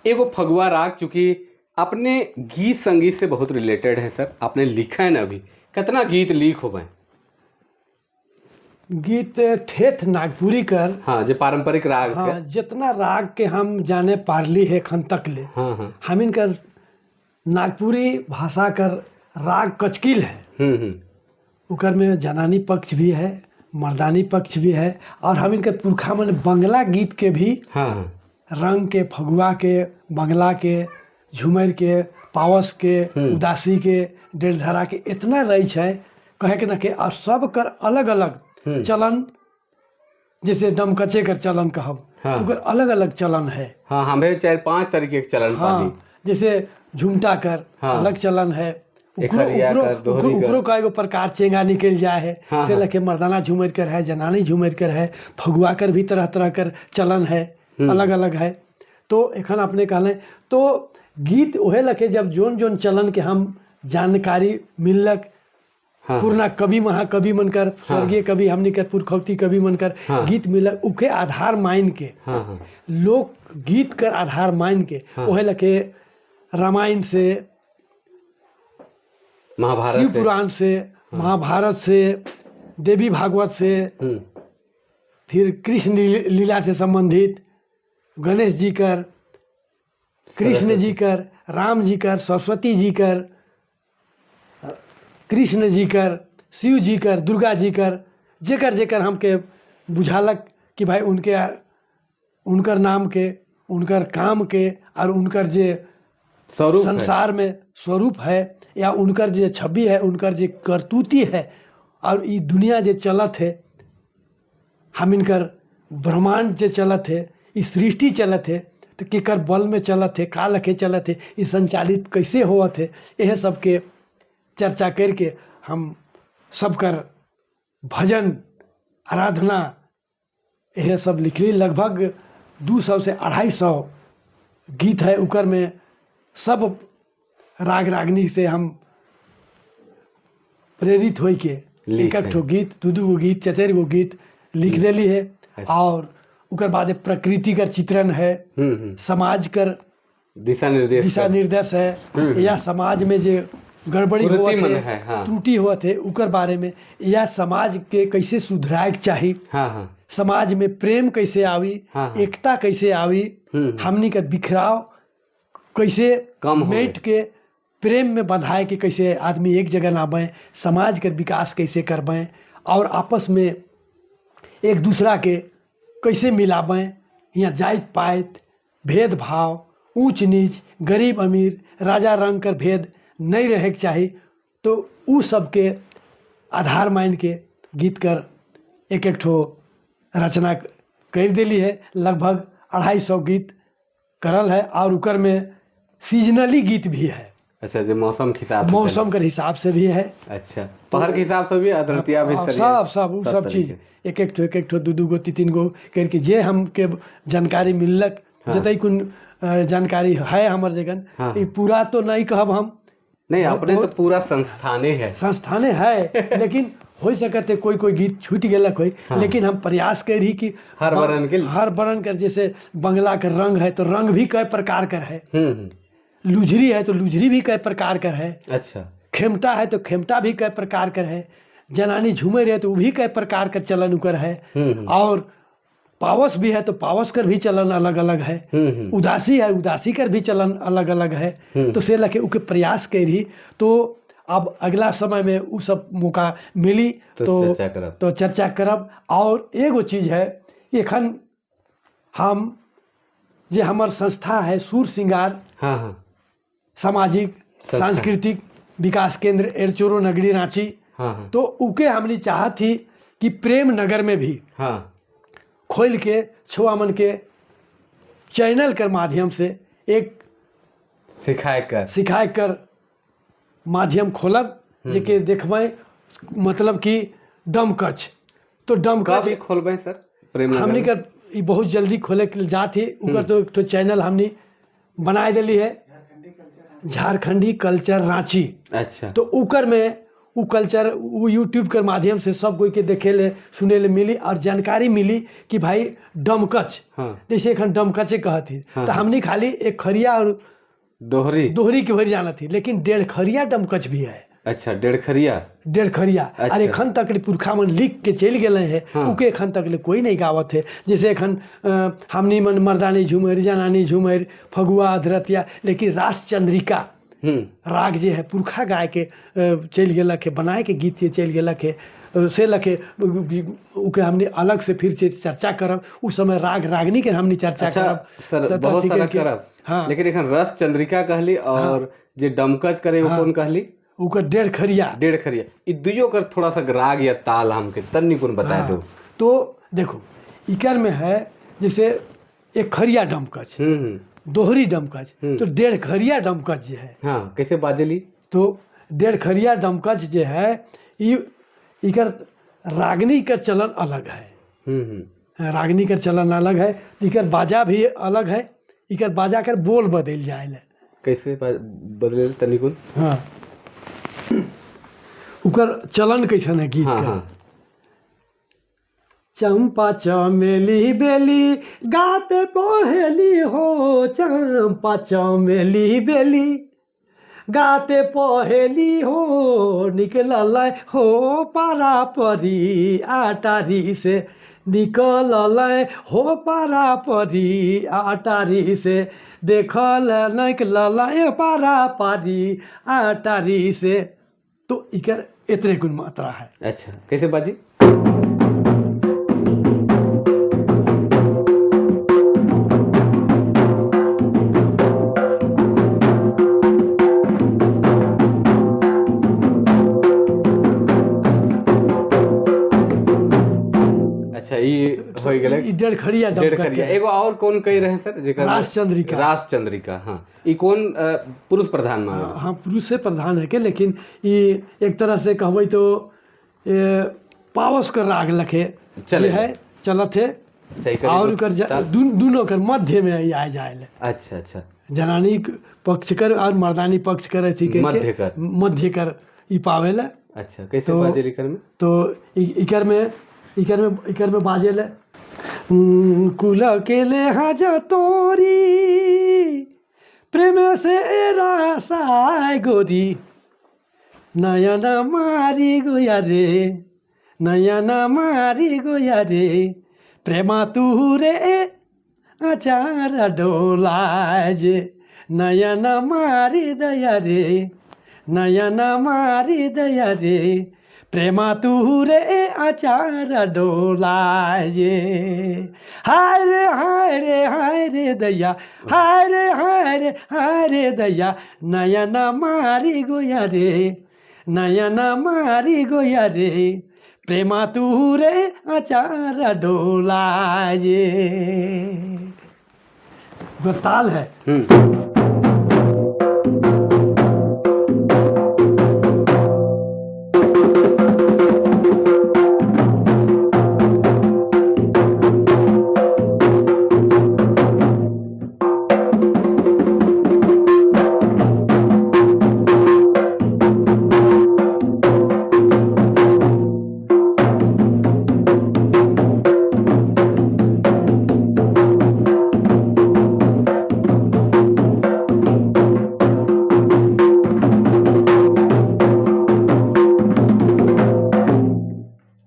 एगो फगुआ राग, चूंकि अपने गीत संगीत से बहुत रिलेटेड है सर, आपने लिखा है ना अभी, कितना गीत लीक हो गए? गीत ठेठ नागपुरी कर। हाँ, जो पारंपरिक राग के। जितना राग के हम जाने पारली है खन तक ले, हाँ हाँ हम इनकर नागपुरी भाषा कर राग कचकील है। हम्म हम्म उकर में जनानी पक्ष भी है, मर्दानी पक्ष भी है और हम इनके पुरखा मन बंगला गीत के भी हाँ हाँ रंग के, फगुआ के, बंगला के, झुमर के, पावस के, उदासी के, डेढ़धारा के, इतना रही है कहे के न के और सब कर अलग अलग चलन, जैसे डमकचे कर चलन कहब तो ओकर अलग अलग चलन है। हाँ, हमें चार पांच तरीके के चलन पाली। जैसे झुमटा कर अलग चलन है, उकरो एकहरिया उकरो कर, दोहरी उकरो कर। उकरो का एगो प्रकार चेंगा निकल जाए है। से लके मर्दाना झूमर कर है, जनानी झूमर कर है, फगुआ कर भी तरह तरह कर चलन है, अलग अलग है। तो एखन अपने कहले तो गीत ओहे लके जब जोन जोन चलन के हम जानकारी मिललक, पुरना कवि, महाकवि मनकर, स्वर्गीय कवि, हमनी कर पुरखौती कवि मनकर गीत मिलक, उके आधार मान के, हाँ हाँ लोक गीत कर आधार मान के, ओहे लके रामायण से, महाभारत शिव से। पुराण से, महाभारत से, देवी भागवत से, फिर कृष्ण लीला से संबंधित, गणेश जी कर, कृष्ण जी कर, राम जी कर, सरस्वती जी कर, कृष्ण जी कर, शिव जी कर, दुर्गा जी कर, जेकर जेकर हमके बुझालक कि भाई उनके, उनकर नाम के, उनकर काम के और उनकर जे स्वरूप है। संसार में स्वरूप है या उनकर जे छवि है, उनकर जे करतूती है और ई दुनिया जे चलत है, हम इनकर ब्रह्मांड जे चलत है, ई सृष्टि चलत है, तो केकर बल में चलत है, का लखे चलत है, ई संचालित कैसे होवत है, यह सबके चर्चा करके हम सबकर भजन, आराधना, यह सब लिखली। लगभग 200 से 250 गीत है। उकर में सब राग रागनी से हम प्रेरित होई के लिख एक एक ठो गीत, दू दू गो गीत, चार गो गीत लिख देली है। और उकर बाद प्रकृति का चित्रण है, हम्म हम्म समाज कर दिशा निर्देश दिशा निर्देश है या समाज में जे गड़बड़ी कुरीति होवत मन है, है, हाँ। त्रुटि होवत है, उकर बारे में या समाज के कैसे सुधराए के चाही, हाँ हाँ समाज में प्रेम कैसे आवी, हाँ, हाँ। एकता कैसे आवी, हमनी का बिखराव कैसे कम होवे। मेट के प्रेम में बंधाए के कैसे आदमी एक जगह ना आवें, समाज के विकास कैसे करबें और आपस में एक दूसरा के कैसे मिलाबें, यहाँ जात पात, भेदभाव, ऊंच नीच, गरीब अमीर, राजा रंग कर भेद नहीं रहे के चाही। तो उ सबके आधार मान के गीत कर एक एक ठो रचना कर देली है। लगभग 250 गीत करल है और उकर में सीजनली गीत भी है। अच्छा, जो मौसम के हिसाब से। मौसम के हिसाब से भी है। अच्छा, पहर के हिसाब से भी, अदरतिया भी। हाँ, सब सब उ सब चीज एक एक ठो, एक एक ठो, दू दू गो, तीन तीन गो करके जे हमके जानकारी मिललक, जतई कुन जानकारी है हमर जगन। ई पूरा तो नहीं कहब हम। नहीं, अपने तो पूरा संस्थाने है। संस्थाने है, लेकिन हो सकते कोई कोई गीत छूट गेलक होई, लेकिन हम प्रयास करी कि हर वर्ण के हर वर्ण कर, जैसे बंगला का रंग है तो रंग भी कई प्रकार कर है, हम्म हम्म, लुझरी है तो लुझरी भी कई प्रकार कर है, खेमटा है तो खेमटा भी कई प्रकार कर है, जनानी झूमे रहे तो वो भी कई प्रकार का चलन उकर है और पावस भी है तो पावस कर भी चलन अलग अलग है, हम्म हम्म उदासी है, उदासी कर भी चलन अलग अलग है। तो से लके उके प्रयास करी, तो अब अगला समय में उ सब मौका मिली तो तो चर्चा करब। तो चर्चा करब। और एगो चीज है, एखन हम जे हमर संस्था है सुर सिंगार हाँ हाँ सामाजिक संस्था। सांस्कृतिक विकास केंद्र, एरचोरो नगरी, रांची, हाँ हाँ तो उके हमनी चाहत थी कि प्रेम नगर में भी खोल के छुआ मन के चैनल कर माध्यम से एक सिखाए कर सिखाए कर माध्यम खोलब, जेके देखबै, मतलब कि डमकच तो डमकच। कब ई खोलबे सर प्रेम नगर हमनी में? कर ई बहुत जल्दी खोले के जात ही। उकर तो एक ठो चैनल हमनी बनाए देली है, झारखंडी कल्चर रांची। तो उकर में वो कल्चर वो यूट्यूब के माध्यम से सब कोई के देखे ले सुने ले मिली और जानकारी मिली कि भाई डमकच, जैसे एखन डमकचे कहत ही, तो हमनी खाली एक खरिया और दोहरी दोहरी के भरी जानत थी, लेकिन डेढ़ खरिया डमकच भी है। अच्छा, डेढ़ खरिया। डेढ़ खरिया। अच्छा। अरे एखन तक ले पुरखा मन लिख के चल गए हैं। उके एखन तक ले कोई नहीं गावत है। जैसे एखन हमनी मन मर्दानी झूमर, जनानी झूमर, फगुआ, अधरतिया, लेकिन रास चंद्रिका राग जे है पुरखा गाय के चल गेलक है, बनाए के गीत जे चल गेलक है, से लखे उके हमने अलग से फिर चर्चा करब। उस समय राग रागनी के हमने चर्चा अच्छा करब। सर, त- बहुत अथी सारा करके- करब। हाँ। लेकिन एखन रस चंद्रिका कहली और जे डमकच करे वो कौन कहली? ओकर डेढ़ खरिया। डेढ़ खरिया। ई दुइयो कर थोड़ा सा राग या ताल हमके तन्नी कोन बता दो। तो देखो इकर में है जैसे एक खरिया डमकच, हम्म दोहरी डमकच, तो डेढ़ खरिया डमकच जे है। हाँ, कैसे बाजली? तो डेढ़ खरिया डमकच जे है ई इकर रागनी कर चलन अलग है। रागनी कर चलन अलग है, इकर बाजा भी अलग है, इकर बाजा कर बोल बदल जाए। कैसे बदले तन्नी कोन? हाँ, उकर चलन कैसन है गीत का। चंपा चमेली बेली गाते पहेली हो, चंपा चमेली बेली गाते पहेली हो, निकलल हो पारा परी आटारी से, निकलल हो पारा परी आटारी से, देखल निकलल पारा पारी आटारी से। तो इकर इतने गुण मात्रा है। अच्छा, कैसे बाजी? अच्छा, ई हो गेलै। ई डेढ़ खड़िया डेढ़ डमकच खरिया। के। एगो और कौन कही रहे सर जेकर? रास चंद्रिका। रास चंद्रिका, हाँ। ई कौन पुरुष प्रधान मानल? हाँ, पुरुष से प्रधान है के, लेकिन ई एक तरह से कहबै तो ये पावस कर राग लखे चले ये है, चलत है। सही करी और तो कर दोनों कर मध्य में ई आ जाए। अच्छा अच्छा। जनानी पक्ष कर और मर्दानी पक्ष कर अथी करके मध्य कर। मध्य कर ई पावेला। अच्छा, कैसे तो- बाजेली कर में? तो इकर में बाजेला कुल के ले हाजा तोरी प्रेम से रासाय गोरी, नयन मारी गोया रे, नयन मारी गोया रे, प्रेमा तू रे आचार डोलाज, नयन मारी दया रे, नयन मारी दया रे, प्रेमा तू रे आचार डोलाज, हाय रे हाय रे हाय रे दया, हाय रे हाय रे हाय रे दया, नयन मारी गोया रे, नयन मारी गोया रे, प्रेमा तू रे आचार डोलाज। ताल है।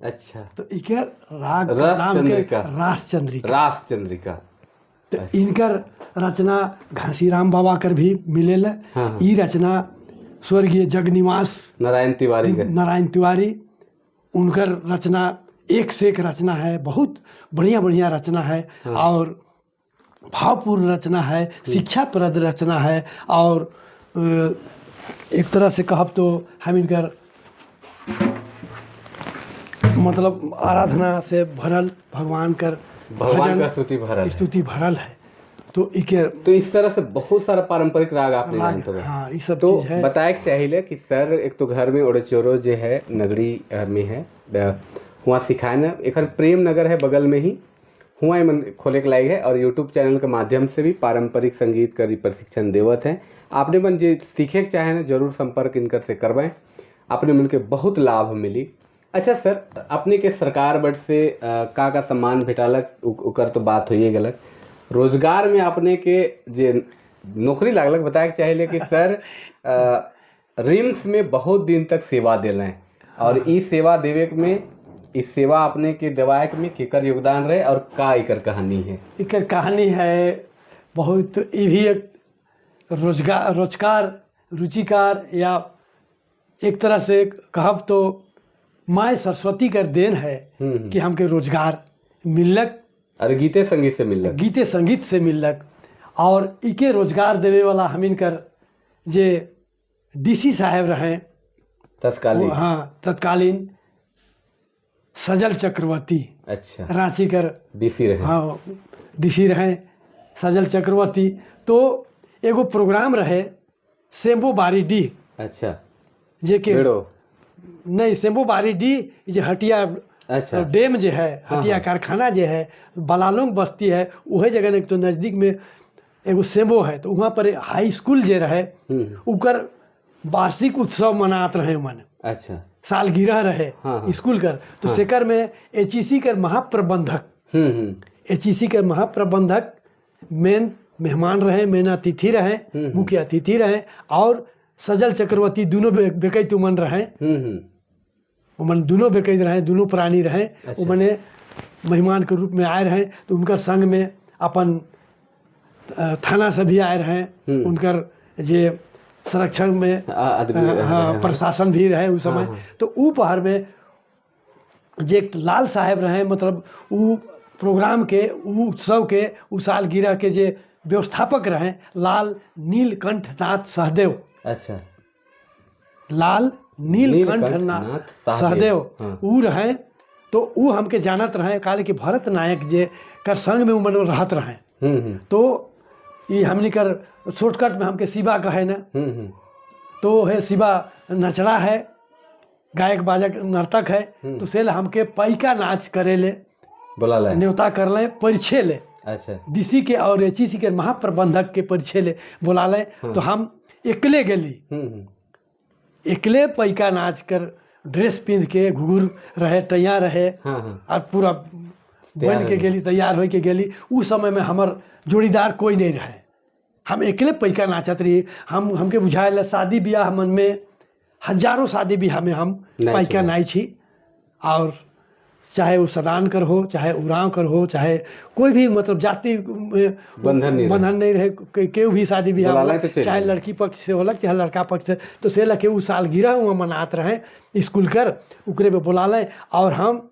अच्छा। तो इकर राग रस नाम के चंद्रिका। रास चंद्रिका। रास चंद्रिका। तो इनकर रचना घासीराम बाबा कर भी मिलेल। हाँ। ई रचना स्वर्गीय जगनिवास नारायण तिवारी के। नारायण तिवारी, उनकर रचना एक से एक रचना है, बहुत बढ़िया बढ़िया रचना है। और भावपूर्ण रचना है, शिक्षाप्रद रचना है। और एक तरह से कहब तो हम इनकर मतलब आराधना से भरल भगवान कर भगवान भजन का स्तुति भरल है। स्तुति भरल है। तो इके तो इस तरह से बहुत सारा पारंपरिक राग आपने राग, जानते हो। हाँ, ये सब तो चीज है। बताए के चाहिए कि सर एक तो घर में ओड़ेचोरो जो है नगरी में है, हुआ सिखाए ना, एक प्रेम नगर है बगल में ही, हुआ मन खोले के लायक है। और यूट्यूब चैनल के माध्यम से भी पारंपरिक संगीत का प्रशिक्षण देवत हैं। आपने मन जे सीखे के चाहे ना जरूर संपर्क इनकर से करवाएं। अपने मन के बहुत लाभ मिली। अच्छा सर, अपने के सरकार बट से का का सम्मान भेटालक ओकर तो बात होइए गलक। रोजगार में अपने के जे नौकरी लागलक, बताए के चाहिले कि सर रिम्स में बहुत दिन तक सेवा दिले और ई सेवा देवे में, इस सेवा अपने के देवाए में केकर योगदान रहे और का एकर कहानी है? एकर कहानी है बहुत, ई भी एक रोजगार रोजगार रुचिकार या एक तरह से कहब तो माँ सरस्वती कर देन है कि हमके रोजगार मिलक। अरे गीते संगीत से मिलक, गीते संगीत से मिलक। और इके रोजगार देवे वाला हमिन कर जे डीसी साहब रहे तत्कालीन, हाँ तत्कालीन सजल चक्रवर्ती, अच्छा रांची कर डीसी रहे, हाँ डीसी रहे सजल चक्रवर्ती। तो एगो प्रोग्राम रहे सेम्बो बारीडीह, अच्छा जे के नहीं सेम्बो बारीडीह जे हटिया, अच्छा डैम जे है, हटिया हाँ। कारखाना जे है, बलालोंग बस्ती है, वही जगह एक तो नज़दीक में एगो सेम्बो है, तो वहाँ पर हाई स्कूल जे रहे उकर वार्षिक उत्सव मनात रहे मन, अच्छा सालगिरह रहे हाँ। स्कूल कर, तो हाँ। सेकर में एचईसी कर महाप्रबंधक, एचईसी के महाप्रबंधक मेन मेहमान रहे, मेन अतिथि रहे, मुख्य अतिथि रहे, और सजल चक्रवर्ती दोनों बेकैत उमन रहे, उमन दोनों बेकैत रहे, दोनों प्राणी रहे, अच्छा। उमने मेहमान के रूप में आए रहे। तो उनकर संग में अपन थाना से भी आए रहे, उनकर जे संरक्षण में हाँ प्रशासन भी रहे उस समय। तो ऊ पहर में जे लाल साहेब रहे, मतलब ऊ प्रोग्राम के, ऊ उत्सव के, ऊ सालगिरह के जे व्यवस्थापक रहे लाल नीलकंठ नाथ सहदेव, अच्छा लाल नीलकंठ नाथ सहदेव, हाँ। ऊ रहे। तो ऊ हमके जानत रहे, काले कि भरत नायक जे कर संग में उमन रहत रहे, तो ये हमनी कर शॉर्टकट में हमके शिवा कहे ना, तो है शिवा नचड़ा है, गायक बाजक नर्तक है, तो सेल हमके पैका नाच करे ले बोला ले, न्योता कर ले, परिचय ले, अच्छा डीसी के और एचईसी के महाप्रबंधक के परिचय ले बोला ले। हाँ। तो हम एकले गेली, एकले पैका नाच कर ड्रेस पिंध के, घुघुर रहे, तैयार रहे, हाँ हाँ। और पूरा बन के गेली, तैयार हो के गेली। उस समय में हमर जोड़ीदार कोई नहीं रहे, हम एकले पैका नाचत रही। हम हमके बुझायल शादी ब्याह मन में हजारों शादी ब्याह में हम पैका नाची, और चाहे वो सदान कर हो, चाहे उरांव कर हो, चाहे कोई भी मतलब जाति बंधन नहीं रहे, केहू भी शादी ब्याह तो चाहे लड़की पक्ष से होलक चाहे लड़का पक्ष से, तो से लके उ सालगिरह वहाँ मनात रहे स्कूल कर, उकरे पे बुला लें। और हम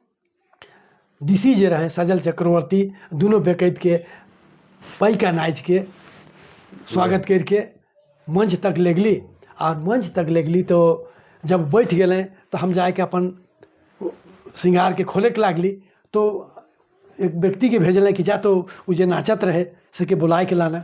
डीसी जे रहे सजल चक्रवर्ती दोनों बेकैत के पैका नाच के स्वागत करके मंच तक ले गली। और मंच तक ले गली तो जब बैठ गए तो हम जाके अपन श्रृंगार के खोले के लागली, तो एक व्यक्ति के भेजल कि जा तो उ जे नाचत रहे से के बुलाए के लाना।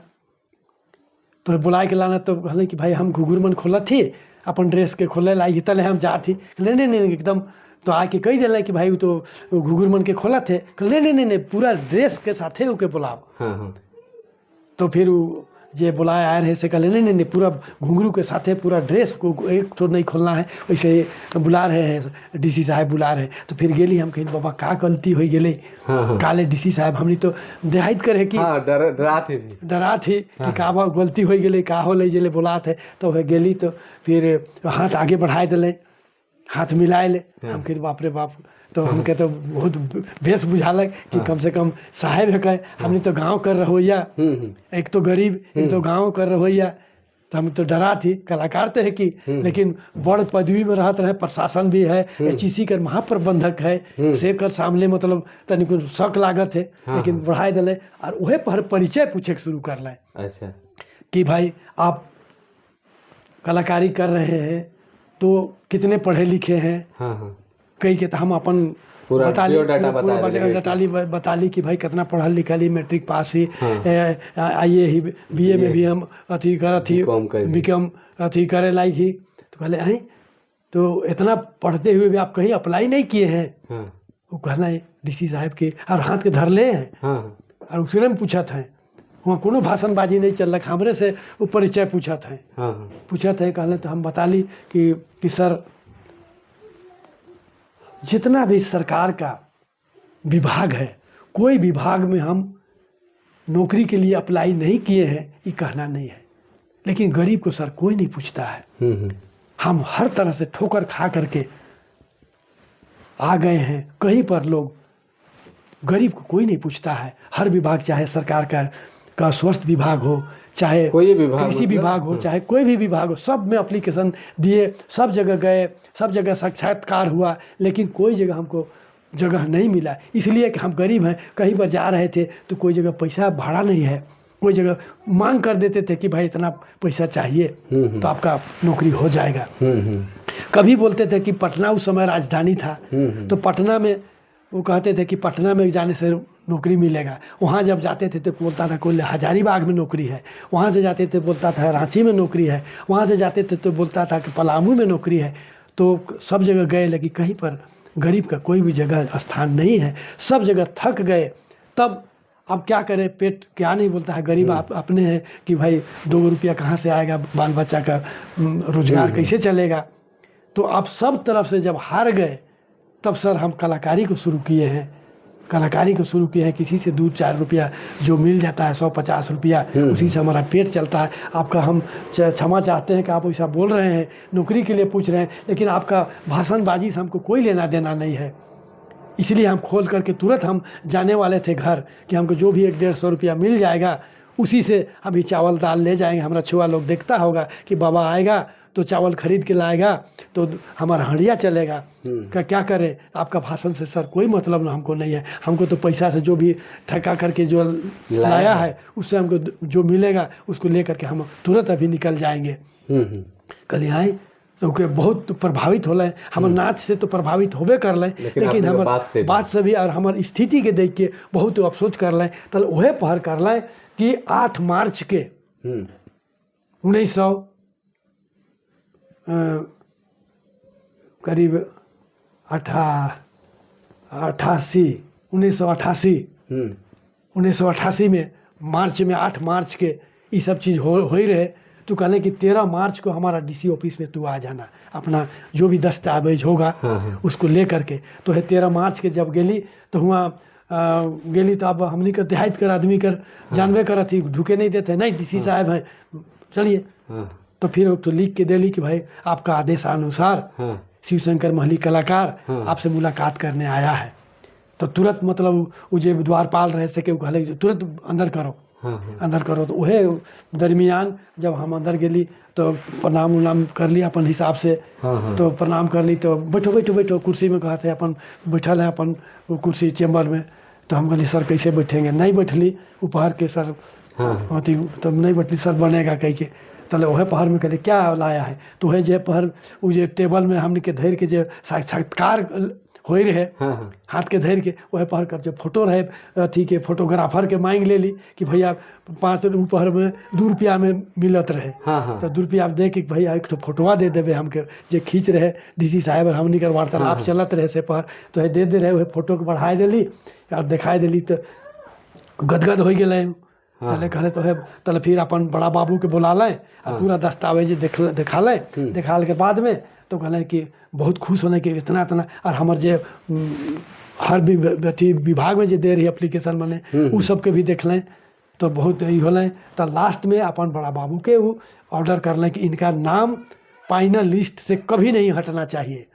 तो बुलाए के लाना, तो कहले कि भाई हम घुघुर मन खोलत थी, अपन ड्रेस के खोले लाई तले हम जात थी। नहीं नहीं नहीं एकदम, तो आके कही दिल कि भाई वो तो घुघुर मन के खोलत थे। नहीं नहीं नहीं नहीं पूरा ड्रेस के साथे ओके बुलाओ। हाँ हाँ। तो फिर वो जे बुलाए आए रहे से कहले नहीं नहीं नहीं पूरा घुंघरू के साथे पूरा ड्रेस को एक तो नहीं खोलना है, वैसे बुला रहे हैं डीसी साहब बुला रहे हैं। तो फिर गेली हम कहीं बाबा का गलती हो गेले। हाँ हाँ। काले डीसी साहब हमने तो देहाइत करे कि हाँ, डरा थे भी, डरा थी कि का बा गलती हो गेले का हो जेले बुलात है। तो वह गेली तो फिर हाथ आगे बढ़ाए दिले, हाथ मिलाए ले। हम कहे बाप रे बाप, तो हमके तो बहुत बेस बुझालक कि कम से कम साहेब है कहे, हमने तो गांव कर रहोया, एक तो गरीब एक तो गांव कर रहोया, तो हम तो डरा थी। कलाकार तो है कि लेकिन बड़ पदवी में रहत रहे, प्रशासन भी है, एचईसी कर महाप्रबंधक है, से कर सामने मतलब तनिक शक लागत है। हाँ, लेकिन हाँ। बढ़ाए दिले और वह पर परिचय पूछे के शुरू कर लें। अच्छा। कि भाई आप कलाकारी कर रहे हैं तो कितने पढ़े लिखे हैं। हाँ हाँ। कही के तो हम अपन पूरा बताली, बायोडाटा पूरा बता देले। बायोडाटा बताली कि भाई कितना पढ़ल लिखल ही, मैट्रिक पास ही, हाँ। आइए ही बीए में भी हम अथी करत ही, बीकॉम कर बी कॉम अथी करे लायक ही। तो कहले आई तो इतना पढ़ते हुए भी आप कहीं अप्लाई नहीं किए हैं। हाँ। वो कहना है डीसी साहब के और हाथ के धर ले हैं। हाँ। और उसने में पूछा था, वहाँ कोनो भाषणबाजी नहीं चल रहा, हमरे से वो परिचय पूछा था। हाँ। पूछा था कहले तो हम बता ली कि सर जितना भी सरकार का विभाग है, कोई विभाग में हम नौकरी के लिए अप्लाई नहीं किए हैं ये कहना नहीं है, लेकिन गरीब को सर कोई नहीं पूछता है। हम हर तरह से ठोकर खा करके आ गए हैं। कहीं पर लोग गरीब को कोई नहीं पूछता है। हर विभाग, चाहे सरकार का स्वास्थ्य विभाग हो, चाहे कोई भी विभाग, कृषि मतलब? विभाग हो, चाहे कोई भी विभाग हो, सब में अप्लीकेशन दिए, सब जगह गए, सब जगह साक्षात्कार हुआ, लेकिन कोई जगह हमको जगह नहीं मिला। इसलिए कि हम गरीब हैं। कहीं पर जा रहे थे तो कोई जगह पैसा भाड़ा नहीं है, कोई जगह मांग कर देते थे कि भाई इतना पैसा चाहिए तो आपका नौकरी हो जाएगा। कभी बोलते थे कि पटना उस समय राजधानी था, तो पटना में वो कहते थे कि पटना में जाने से नौकरी मिलेगा। वहाँ जब जाते थे तो बोलता था कोई हजारीबाग में नौकरी है, वहाँ से जाते थे बोलता था रांची में नौकरी है, वहाँ से जाते थे तो बोलता था कि पलामू में नौकरी है। तो सब जगह गए, लेकिन कहीं पर गरीब का कोई भी जगह स्थान नहीं है। सब जगह थक गए। तब अब क्या करें, पेट क्या नहीं बोलता है गरीब आप अपने हैं कि भाई 2 रुपया कहाँ से आएगा, बाल बच्चा का रोजगार कैसे चलेगा। तो आप सब तरफ से जब हार गए तब सर हम कलाकारी को शुरू किए हैं, कलाकारी को शुरू किए हैं। किसी से 2-4 रुपया जो मिल जाता है, 150 रुपया, उसी से हमारा पेट चलता है। आपका हम क्षमा चाहते हैं कि आप ऐसा बोल रहे हैं, नौकरी के लिए पूछ रहे हैं, लेकिन आपका भाषणबाजी से हमको कोई लेना देना नहीं है। इसलिए हम खोल करके तुरंत हम जाने वाले थे घर कि हमको जो भी 100-150 रुपया मिल जाएगा उसी से हम ही चावल दाल ले जाएंगे। हमारा छुआ लोग देखता होगा कि बाबा आएगा तो चावल खरीद के लाएगा तो हमारा हंडिया चलेगा। क्या क्या करें, आपका भाषण से सर कोई मतलब ना हमको नहीं है। हमको तो पैसा से जो भी ठका करके जो लाया है उससे हमको जो मिलेगा उसको ले करके हम तुरंत अभी निकल जाएंगे। कल आए तो के बहुत प्रभावित होले, हमर नाच से तो प्रभावित होबे कर ले, लेकिन लेकिन अपने हमर बात से भी। बात से भी और हमर स्थिति के देख के बहुत अफसोस कर ले। तब वह पहर कर ले कि 8 मार्च के 1900 करीब 1988, 1988 में मार्च में 8 मार्च के ये सब चीज़ हो ही रहे। तो कहले कि 13 मार्च को हमारा डीसी ऑफिस में तू आ जाना, अपना जो भी दस्तावेज होगा उसको ले करके। तो है 13 मार्च के जब गेली तो हुआ गेली तो अब हमनी के देहात कर आदमी कर जानबे करत ही, ढुके नहीं देते, नहीं डीसी साहब हैं चलिए। तो फिर तो लिख के देली कि भाई आपका आदेशानुसार शिवशंकर महली कलाकार आपसे मुलाकात करने आया है। तो तुरंत मतलब वो जो द्वारपाल रहे सके वो कहले तुरंत अंदर करो, अंदर करो। तो वह दरमियान जब हम अंदर गेली तो प्रणाम उणाम कर ली अपन हिसाब से। तो प्रणाम कर ली तो बैठो बैठो बैठो कुर्सी में कहते अपन बैठल है अपन वो कुर्सी चैम्बर में। तो हम कहली सर कैसे बैठेंगे, नहीं बैठली उपहार के सर अथी तो नहीं बैठली सर बनेगा कह के। चले वह पहर में कहले क्या लाया है, तो वह जे पहर वो जे टेबल में हमने के धर के जे साक्षात्कार हो रहे हाथ के धर के वह पहर कर जो फोटो रहे अथी के फोटोग्राफर के मांग ले ली कि भैया 5 ऊपर में 2 रुपया में मिलत रहे। तो 2 रुपया दे के भैया एक फोटोआ दे देवे हमके जे खींच रहे डीसी साहब और हमनी कर वार्तालाप चलत रहे से पहर तो है दे दे रहे वह फोटो के बढ़ाए देली और दिखाई देली तो गदगद हो गए। तले कहले तो है तले फिर अपन बड़ा बाबू के बुला लें और पूरा दस्तावेज दिखा लें। दिखाल के बाद में तो कहले कि बहुत खुश होने कि इतना इतना और हमार जे हर अथी विभाग में जे दे रही एप्लीकेशन मने उ सबके भी देख लें तो बहुत ई होलें। तो लास्ट में अपन बड़ा बाबू के वो ऑर्डर कर लें कि इनका नाम फाइनल लिस्ट से कभी नहीं हटना चाहिए।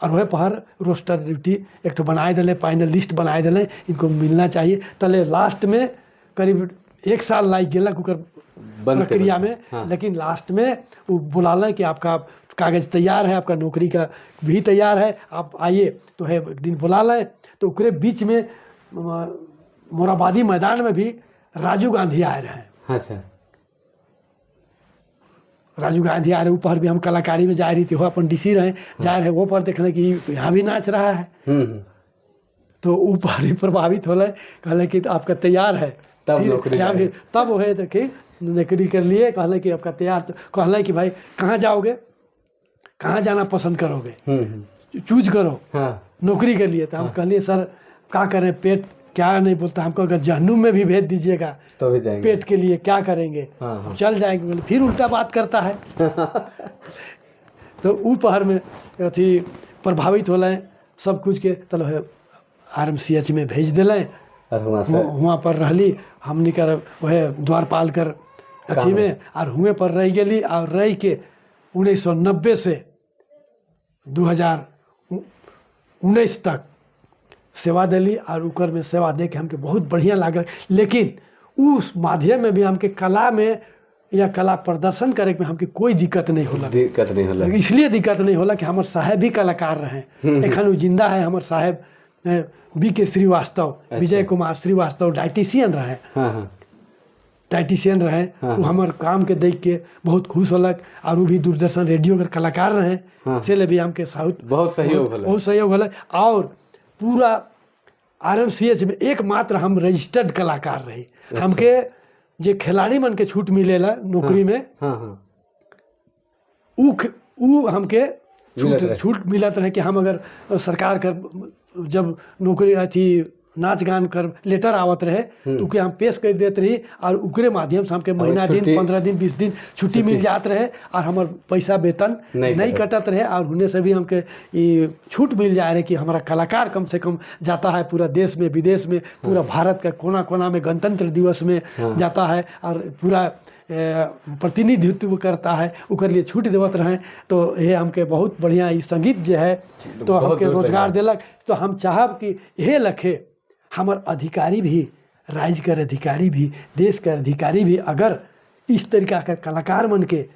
और वह पहर रोस्टर ड्यूटी एक तो बनाए दिले, फाइनल लिस्ट बनाए दिले, इनको मिलना चाहिए। तले लास्ट में करीब 1 साल लाग गेलक ओकर बनते प्रक्रिया बनते, में, लेकिन लास्ट में वो बुला लें कि आपका कागज़ तैयार है, आपका नौकरी का भी तैयार है, आप आइए। तो है एक दिन बुला लें। तो ओकरे बीच में मोराबादी मैदान में भी राजीव गांधी आए रहे। राजीव गांधी आ रहे ऊपर भी हम कलाकारी में जा रही थी, वो अपन डीसी रहे, जा रहे वो पर देखने कि यहाँ भी नाच रहा है। तो ऊपर भी प्रभावित होले, कहले कि आपका तैयार है तब फिर नौकरी क्या करें। फिर तब वो है देखिए नौकरी कर लिए। कहले कि आपका तैयार, तो कहले कि भाई कहाँ जाओगे, कहाँ जाना पसंद करोगे, चूज करो नौकरी के लिए। तो हम कहलिए सर क्या करें, पेट क्या नहीं बोलता हमको, अगर जहन्नुम में भी भेज दीजिएगा तो भी जाएंगे, पेट के लिए क्या करेंगे, हम चल जाएंगे। बोले, फिर उल्टा बात करता है। तो ऊ पहर में अथी प्रभावित होले। सब कुछ के तल RMCH में भेज दिलें। और वहाँ से वहाँ पर रहली हमनी कर वह द्वारपाल कर अथी में और हुएँ पर रह गेली। और रह के 1990 से 2019 तक सेवा दिली और उकर में सेवा दे के हमके बहुत बढ़िया लागल। लेकिन उस माध्यम में भी हमके कला में या कला प्रदर्शन करे में हमके कोई दिक्कत नहीं होला। दिक्कत नहीं होला। इसलिए दिक्कत नहीं होला कि हमार साहेब भी कलाकार रहे, एखन वो जिंदा है। हमार साहेब BK Srivastava, Vijay Kumar Srivastava dietitian रहे। हाँ हाँ, डाइटिशियन रहे। हाँ। वो हमार काम के देख के बहुत खुश होलक और वो भी दूरदर्शन रेडियो के कलाकार रहे। हाँ। से ले भी हमके साउथ बहुत सहयोग होला। बहुत सहयोग होला। और पूरा RMCH में एकमात्र हम रजिस्टर्ड कलाकार रही। अच्छा। हमके जे खिलाड़ी मन के छूट मिलेला नौकरी में, हाँ हाँ, ऊ हमके मिलत रहे। छूट मिलत रहे कि हम अगर सरकार कर जब नौकरी अथी नाच गान कर लेटर आवत रहे तो उके हम पेश कर देते रही और उकरे माध्यम से हमके महीना दिन 15 दिन 20 दिन छुट्टी मिल जात रहे और हमार पैसा वेतन नहीं कटत रहे। और उन्हें से भी हमके ये छूट मिल जाए रहे कि हमारा कलाकार कम से कम जाता है पूरा देश में, विदेश में, पूरा भारत का कोना कोना में गणतंत्र दिवस में जाता है और पूरा प्रतिनिधित्व करता है, उकर लिए छूट देवत रहे। तो ये हमके बहुत बढ़िया ये संगीत जो है तो हमके रोजगार दिलक। तो हम चाहब कि ये लखे हमार अधिकारी भी, राज्य के अधिकारी भी, देश के अधिकारी भी अगर इस तरीका के कलाकार मन के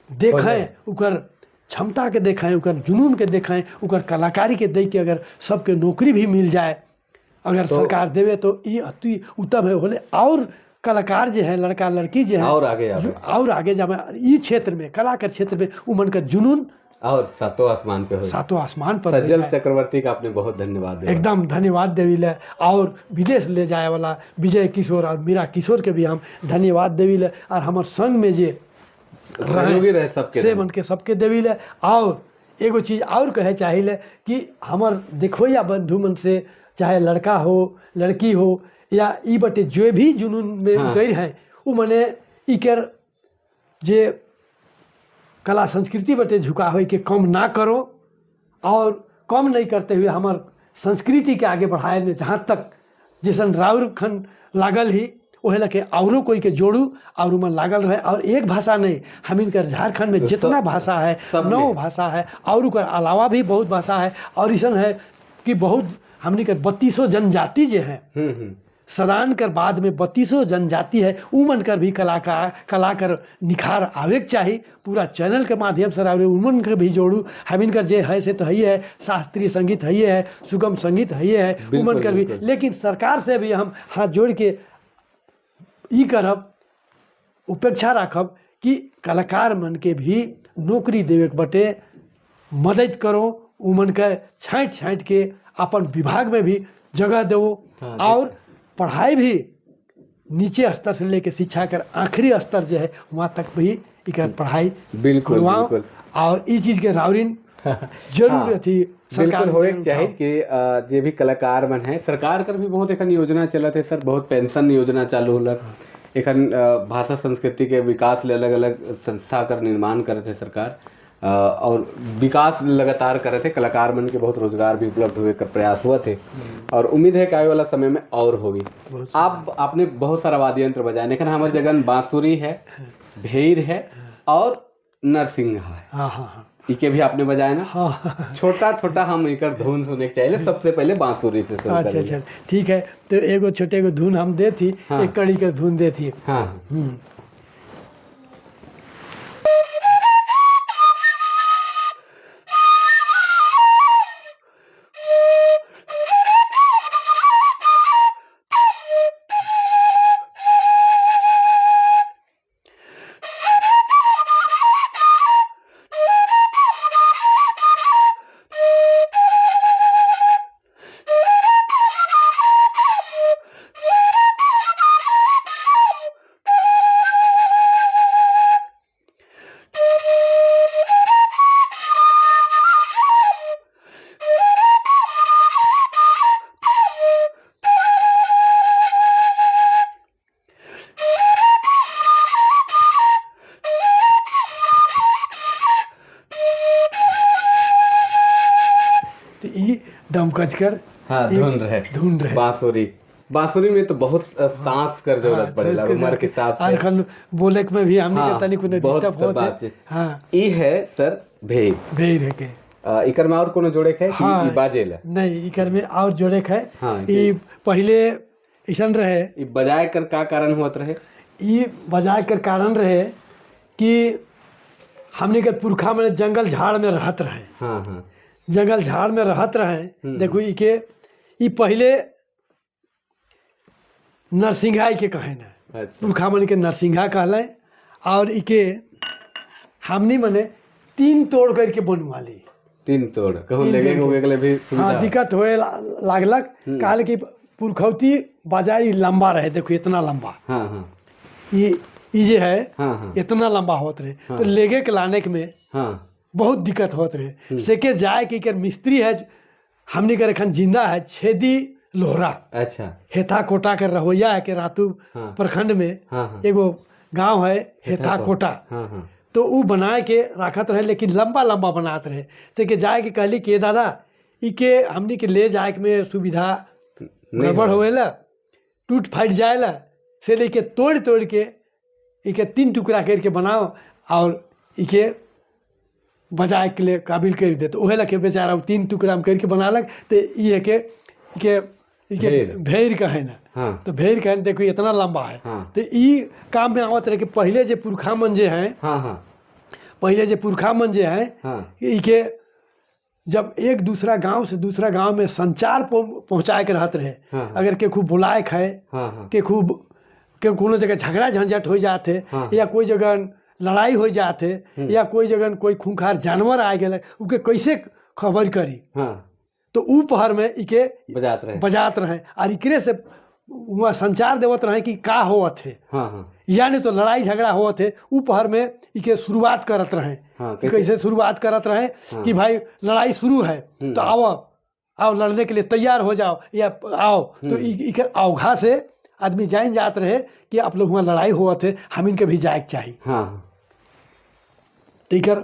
देखें, उकर क्षमता के देखें, उकर जुनून के देखें, उकर कलाकारी के देख के अगर सबके नौकरी भी मिल जाए, अगर तो सरकार देवे तो ये अति उत्तम है। होले और कलाकार जो है, लड़का लड़की जो है और आगे जावे, और आगे जावे इस क्षेत्र में, कला के क्षेत्र में उमन का जुनून और सातों आसमान पे हो, सातों आसमान पर। सज्जल चक्रवर्ती का आपने बहुत धन्यवाद दिया। एकदम धन्यवाद देवी ले। और विदेश ले जाए वाला विजय किशोर और मीरा किशोर के भी हम धन्यवाद देवी ले। और हमारे संग में जे रहे सबके से मन के सबके देवी ले। और एगो चीज़ और कहे चाहिए कि हमार देखो या बंधु मन से, चाहे लड़का हो लड़की हो या ई बटे जो भी जुनून में उतर हैं, वो मने इकर जे कला संस्कृति बटे झुकावे के कम ना करो और कम नहीं करते हुए हमार संस्कृति के आगे बढ़ाए में जहाँ तक जैसन राउर खन लागल ही वह लगे औरों कोई के जोड़ू और उमन लागल रहे। और एक भाषा नहीं, हम इनकर झारखंड में जितना भाषा है, 9 भाषा है और उकर अलावा भी बहुत भाषा है। और ऐसा है कि बहुत हमने कर 32 जनजाति जो हैं, सदान कर बाद में 32 जनजाति है, उमन कर भी कलाकार निखार आवे के चाही। पूरा चैनल के माध्यम से और उमन के भी जोड़ू। हम इनकर जे है से तो है है, शास्त्रीय संगीत है है, सुगम संगीत है है, उमन कर भी। लेकिन सरकार से भी हम हाथ जोड़ के ई करब, उपेक्षा राखब कि कलाकार मन के भी नौकरी देवे के बटे मदद करो, उमन के छाँट छाँट के अपन विभाग में भी जगह दो। हाँ, और पढ़ाई भी नीचे स्तर से लेके शिक्षा कर आखिरी स्तर जो है वहाँ तक भी इकर पढ़ाई बिल्कुल। और इस चीज़ के रावरिन जरूर हाँ, थी सरकार बिल्कुल होए चाहिए कि जे भी कलाकार मन है, सरकार कर भी बहुत एखन योजना चलत है सर, बहुत पेंशन योजना चालू होलक एखन, भाषा संस्कृति के विकास ले अलग अलग संस्था कर निर्माण करत है सरकार और विकास लगातार करत है। कलाकार मन के बहुत रोजगार भी उपलब्ध हुए कर प्रयास हुआ थे और उम्मीद है कि आने वाला समय में और होगी। आप आपने बहुत सारा वाद्य यंत्र बजाए, लेकिन हमारे जगन बांसुरी है, भेर है और नरसिंहा है। हाँ हाँ हाँ, इके भी आपने बजाए ना। हाँ, छोटा छोटा हम एकर धुन सुने के चाहिए। सबसे पहले बांसुरी से शुरू। अच्छा अच्छा ठीक है, तो एगो छोटे एगो धुन हम दे थी। हाँ। एक कड़ी के धुन दे थी। हाँ। डमकच कर। हाँ, धुन रहे, धुन रहे। बांसुरी, बांसुरी में तो बहुत सांस कर जरूरत पड़ेला उम्र के हिसाब से। और खन बोले में भी हमनी के तनी कोनो डिस्टर्ब होत है। हाँ, ई है सर भेर, भेर है के। इकर में और कोनो जोड़े के है? हाँ, ई बाजेला नहीं, इकर में और जोड़े के है। हाँ, ई पहले ऐसन रहे, ई बजाए कर का कारण होत रहे? ई बजाए कर कारण रहे कि हमने के पुरखा में जंगल झाड़ में रहत रहे। हाँ, हाँ। जंगल झाड़ में रहत रहे। देखो ई के ई पहले नरसिंहा के कहे ना। अच्छा। पुरखा मन के नरसिंहा कहले और इके हमनी मने 3 तोड़ करके बनवा ली। 3 तोड़ कहूँ लेगे हो गए भी सुविधा। हाँ, दिक्कत होए लागलक। कहल कि पुरखौती बजाई लंबा रहे, देखो इतना लंबा। हाँ, हाँ। ये जे है, हाँ, हाँ। इतना लंबा होत रहे। हाँ। तो लेगे के लाने के में हाँ। बहुत दिक्कत होत रहे। सेके जाए के कर मिस्त्री है हमनी कर एखन जिंदा है छेदी लोहरा। अच्छा। हेथा कोटा के रहोया है के रातू हाँ। प्रखंड में। हाँ, हाँ। एगो गांव है हेथा कोटा। हाँ, हाँ। तो ऊ बनाए के रखत रहे, लेकिन लंबा लंबा बनात रहे। से के जाए के कहली कि दादा ई के हमनी के ले जाए के में सुविधा गड़बड़ होएला, टूट फाट जाएला, से लेके तोड़ तोड़ के इके 3 टुकड़ा करके बनाओ और इके बजाए के लिए काबिल कर दे। तो उहे लके बेचारा 3 टुकड़ा में करके बनालक। तो ये के इके इके भेड़ कहे ना। हाँ। तो भेड़ कहे देखो इतना लंबा है। हाँ। तो ई काम में आवत रहे कि पहले जे पुरखा मन जे हैं, हाँ, हाँ। पहले जे पुरखा मन जे हैं, हाँ। इके जब एक दूसरा गांव से दूसरा गांव में संचार पहुँचाए के रहत रहे। हाँ। अगर के खूब बुलाए खाए, हाँ, हाँ। के खूब के कोनो जगह झगड़ा झंझट हो जाते, हाँ। या कोई जगह लड़ाई हो जाते, या कोई जगह कोई खूंखार जानवर आ गए, उके कैसे खबर करी? हाँ। तो ऊ पहर में इके बजात रहे, बजात रहे और इकरे से वहाँ संचार देवत रहे कि का होवत है। हाँ, हाँ। यानी तो लड़ाई झगड़ा होवत है ऊ पहर में इके शुरुआत करत रहे। हाँ, कि कैसे शुरुआत करत रहे? हाँ। कि भाई लड़ाई शुरू है तो आओ आओ लड़ने के लिए तैयार हो जाओ या आओ। तो इके अवघा से आदमी जान जात रहे कि आप लोग वहाँ लड़ाई होवत है, हम इनके भी जाए के चाहिए। हाँ। ठीक है।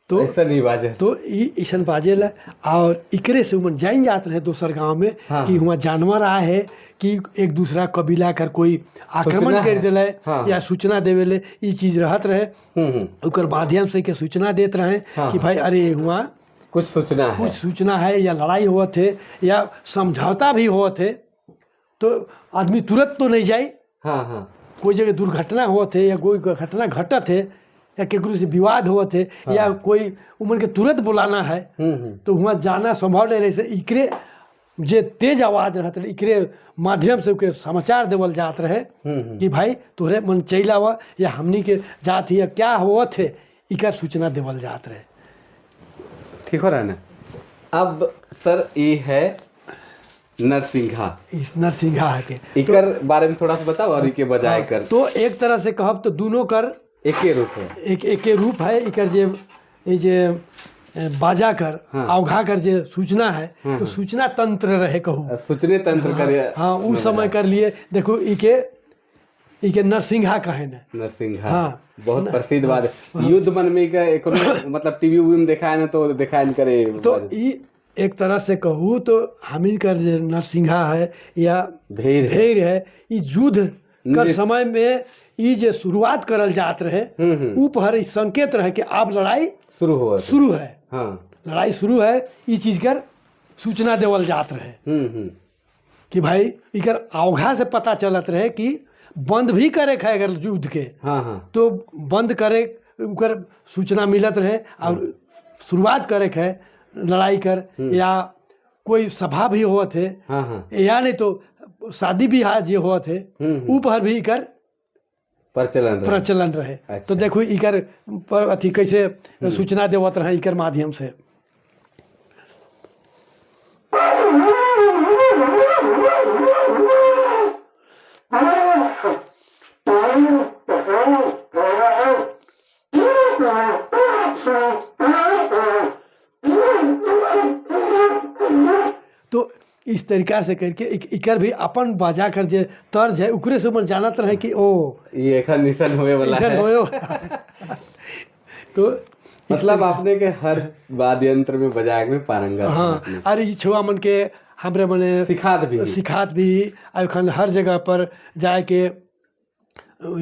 तो ऐसा नहीं बाजे। तो ऐसा बाजेला और इकरे से उमन जान जात रहे दोसर गांव में। हाँ। कि हुआ जानवर आए है कि एक दूसरा कबीला कर कोई आक्रमण कर दिले। हाँ। या सूचना देवेले, ई चीज रहत रहे। ओकर माध्यम से के सूचना देत रहे। हाँ। कि भाई अरे हुआ कुछ सूचना है, कुछ सूचना है या लड़ाई होत है या समझौता भी होत है, तो आदमी तुरंत तो नहीं जाए। हाँ, हाँ। कोई जगह दुर्घटना होत है या कोई घटना घटत है या केकरो से विवाद होत है। हाँ। या कोई उमन के तुरंत बुलाना है, तो वहाँ जाना संभव नहीं रहे। से इकरे जे तेज आवाज़ रहत रहे, इकरे माध्यम से ओके समाचार देवल जात रहे कि भाई तोहरे मन चल आवा या हमनी के जात या क्या होवत है, इकर सूचना देवल जात रहे। ठीक हो रहा है ना। अब सर ये है नरसिंहा, इस नरसिंहा है के इकर बारे में थोड़ा सा बताओ और इके बजाय कर। तो एक तरह से कहब तो दोनों कर एके रूप है, एक एके रूप है। इकर जे ये जे बाजा कर। हाँ। अवघा कर जे सूचना है। हाँ, तो हाँ। सूचना तंत्र रहे कहू। सूचने तंत्र कर। हाँ, उस समय कर लिए। देखो इके इके नरसिंहा कहे ना। नरसिंहा। हाँ। बहुत प्रसिद्ध बात है। युद्ध मन में का मतलब टीवी उवी में दिखाए ना तो दिखाए करे। तो ई एक तरह से कहूँ तो हमिन कर जे नरसिंहा है या भेड़ है, भेड़ है, ई युद्ध कर समय में ई जे शुरुआत करल जात रहे, ऊ पहर ई संकेत रहे कि अब लड़ाई शुरू हो शुरू है। हाँ, लड़ाई शुरू है, ई चीज कर सूचना देवल जात रहे कि भाई इकर अवघा से पता चलत रहे कि बंद भी करे है अगर युद्ध के। हाँ, हाँ। तो बंद करे उकर सूचना मिलत रहे और शुरुआत करे है लड़ाई कर। या कोई सभा भी होत है। हाँ, हाँ। या नहीं तो शादी ब्याह जे होत है, ऊ पर भी इकर प्रचलन रहे। प्रचलन रहे। अच्छा। तो देखो इकर पर अथी कैसे सूचना देवत रहे इकर माध्यम से। तो इस तरीका से करके इकर भी अपन बाजा कर जे तर्ज है उकरे से मन जानत रहे कि ओ ये एखन निशन होवे वाला इधर है। होयो। तो मतलब आपने के हर वाद्य यंत्र में बजाए में पारंगत हैं हाँ अपने। अरे ई छुआ मन के हमरे मने सिखात भी। सिखात भी आ एखन हर जगह पर जाए के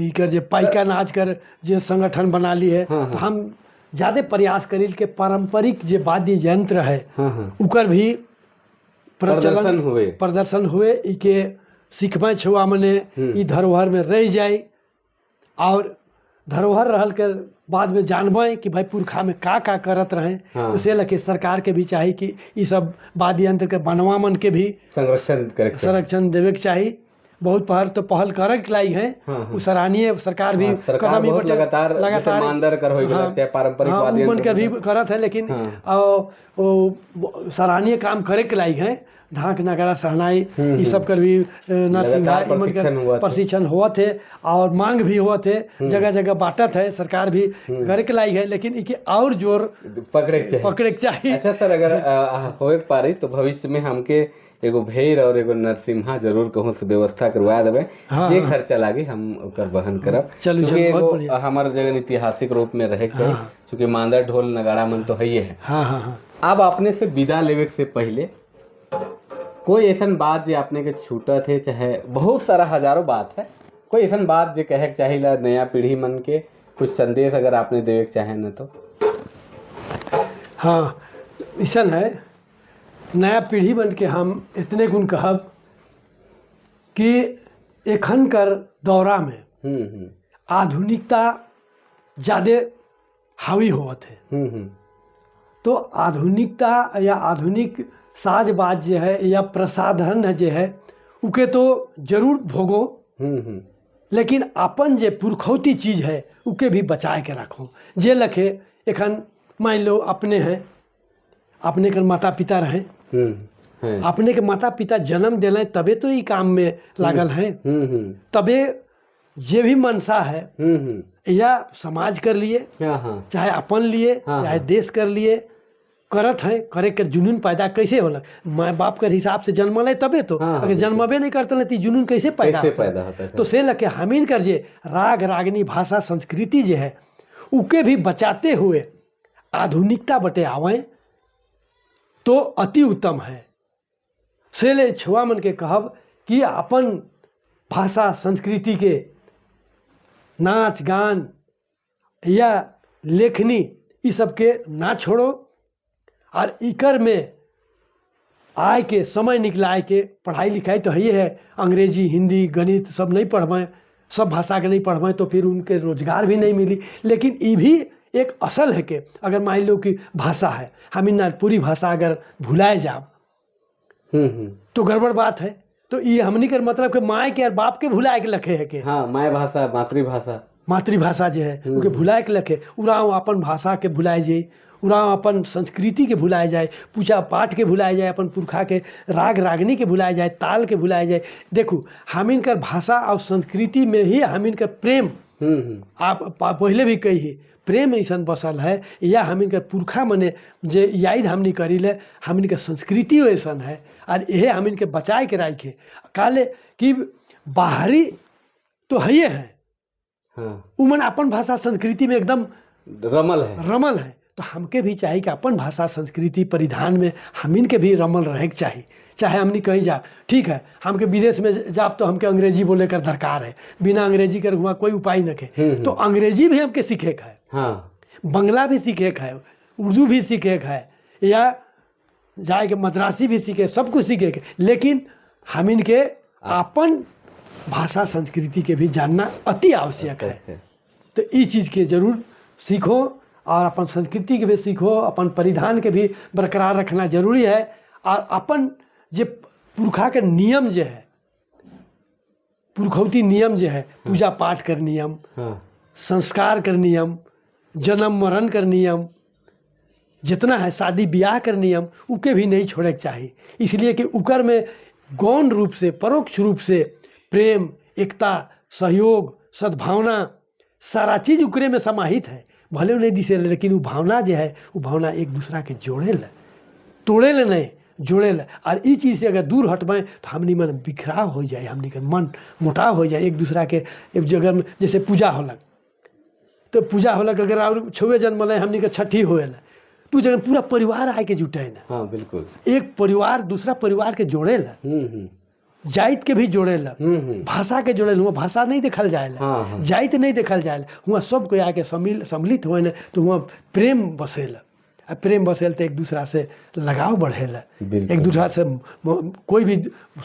इकर जे पाइका नाच कर जे संगठन बना ली है। हाँ, तो हम ज़्यादा प्रयास करी के पारंपरिक जे वाद्य यंत्र है हाँ हाँ उकर भी प्रदर्शन हुए। प्रदर्शन हुए, इके सिखबै छुआ मने ई धरोहर में रह जाए और धरोहर रहल के बाद में जानबै कि भाई पुरखा में का का करत रहे। हाँ। तो से लके सरकार के भी चाही कि ई सब वाद्य यंत्र के बनवा मन के भी संरक्षण करे के चाही। संरक्षण देवे के चाही। बहुत पहल तो पहल करे के लाई है। हाँ, हाँ। उ सराहनीय सरकार भी हाँ, सरकार कदम ही बहुत बटे लगातार जैसे मानदर कर होई गेलक, चाहे पारंपरिक हाँ, वाद्य उ मन यंत्र के भी करत है, लेकिन हाँ। ओ सराहनीय काम करे के लायक है। ढाक नगाड़ा शहनाई ई सब कर भी नरसिंहा लगातार ई मन कर प्रशिक्षण हुआ थे। प्रशिक्षण होत है और मांग भी होत है, जगह जगह बांटत है, सरकार भी करे के लायक है, लेकिन इके और जोर पकड़े के चाही। पकड़े के चाही। अच्छा सर, अगर होए के पारी तो भविष्य में हमके एगो भेड़ और एगो नरसिम्हा जरूर कहूँ से व्यवस्था करवा देबै। हाँ, जे हाँ। खर्चा लागे हम ओकर वहन करब। चलू, चूँकि चलू, बहुत एगो बढ़िया। हमार जगह ऐतिहासिक रूप में रहे के चाही, चूँकि मांदर ढोल नगाड़ा मन तो है है। हाँ हाँ हाँ। अब अपने से विदा लेवे से पहले कोई ऐसा बात जे अपने के छूटत है, चाहे बहुत सारा हजारों बात है, कोई ऐसा बात जे कहे के चाहिए नया पीढ़ी मन के, कुछ संदेश अगर आपने देवे के चाहे न तो? हाँ, ऐसा है नया पीढ़ी बन के हम इतने गुण कहब कि एखन कर दौरा में आधुनिकता ज़्यादा हावी होवत है। तो आधुनिकता या आधुनिक साज बाज जो है या प्रसाधन है जे है उके तो जरूर भोगो, लेकिन अपन जे पुरखौती चीज़ है उके भी बचाए के रखो। जे लखे एखन मान लो अपने हैं, अपने के माता पिता रहे, अपने के माता पिता जन्म दिले तबे तो ई काम में लागल हैं, तबे जे भी मनसा है या समाज कर लिए, हाँ हाँ चाहे अपन लिए, हाँ, चाहे देश कर लिए करत है, करे के जुनून पैदा कैसे होला? माँ बाप के हिसाब से जन्मल है तबे तो, हाँ, अगर बिल्कुल। जन्मबे नहीं करते तो जुनून कैसे पैदा कैसे होता? पैदा होता है? तो से लके हमीन कर जे राग रागनी भाषा संस्कृति जे है उके भी बचाते हुए आधुनिकता बटे आवें तो अति उत्तम है। से ले छुआ मन के कहब कि अपन भाषा संस्कृति के नाच गान या लेखनी ई सबके ना छोड़ो और इकर में आय के समय निकलाए के पढ़ाई लिखाई तो है ही है, अंग्रेजी हिंदी गणित सब नहीं पढ़वें, सब भाषा के नहीं पढ़वें तो फिर उनके रोजगार भी नहीं मिली। लेकिन ये भी एक असल है कि अगर मान लो कि भाषा है, हम इन नागपुरी भाषा अगर भुलाए जाब तो गड़बड़ बात है। तो ये हमनी के मतलब के माए के और बाप के भुलाए के लखे है के। हाँ, माय भाषा मातृभाषा, मातृभाषा जो है उनके भुलाए के लखे। उराव अपन भाषा के भुलाए जाए, उराव अपन संस्कृति के भुलाए जाए, पूजा पाठ के भुलाए जाए, अपन पुरखा के राग रागनी के भुलाए जाए, ताल के भुलाए जाए। देखो हम इनकर भाषा और संस्कृति में ही हम इनकर प्रेम, आप पहले भी कही प्रेम ऐसा बसल है, या हम इनकर पुरखा मने जे याद हमनी करी ले, हम इनकर संस्कृति ऐसा है और यह हम इनके बचाए के राखे। काले कि बाहरी तो है ही है, हाँ, उमन अपन भाषा संस्कृति में एकदम रमल है, रमल है। तो हमके भी चाहिए कि अपन भाषा संस्कृति परिधान में हमिन के भी रमल रहे के चाहिए। चाहे हमनी कहीं जा, ठीक है हमके विदेश में जाब तो हमके अंग्रेजी बोले कर दरकार है, बिना अंग्रेजी कर हुआ कोई उपाय न के, तो अंग्रेजी भी हमके सीखे के है, हाँ, बंगला भी सीखे के है, उर्दू भी सीखे के है, या जाए के मद्रासी भी सीखे, सब कुछ सीखे के, लेकिन हमिन के अपन भाषा संस्कृति के भी जानना अति आवश्यक है। तो इस चीज़ के जरूर सीखो और अपन संस्कृति के भी सीखो, अपन परिधान के भी बरकरार रखना जरूरी है। और अपन जे पुरखा के नियम जो है, पुरखौती नियम जो है, पूजा पाठ कर नियम, हाँ, संस्कार कर नियम, जन्म मरण कर नियम, जितना है शादी ब्याह कर नियम, उके भी नहीं छोड़े के चाहिए। इसलिए कि उकर में गौण रूप से परोक्ष रूप से प्रेम एकता, सहयोग, सद्भावना, सारा चीज़ उकरे में समाहित है। भले वो नहीं दिसे, लेकिन वो भावना जो है वो भावना एक दूसरा के जोड़े ला, तोड़े ले नहीं, जोड़े ला। और ई चीज़ से अगर दूर हटबें तो हमनी मन बिखराव हो जाए, हमनी के मन मोटाव हो जाए एक दूसरा के। एक जगह में जैसे पूजा होलक तो पूजा होलक, अगर और छुए जन्मल हमनी के छठी होएला तो जगह पूरा परिवार आके जुटे ना। हाँ बिल्कुल, एक परिवार दूसरा परिवार के जोड़ेला, जाइत के भी जोड़ेला, भाषा के जोड़ेला। हुआ भाषा नहीं देखल जाएला, हाँ, हाँ। जाइत नहीं देखल जाएला, हुआ सब कोई आके सम्मिलित हुए न तो हुआ प्रेम बसेला। आ प्रेम बसेल तो एक दूसरा से लगाव बढ़ेला, एक दूसरा से कोई भी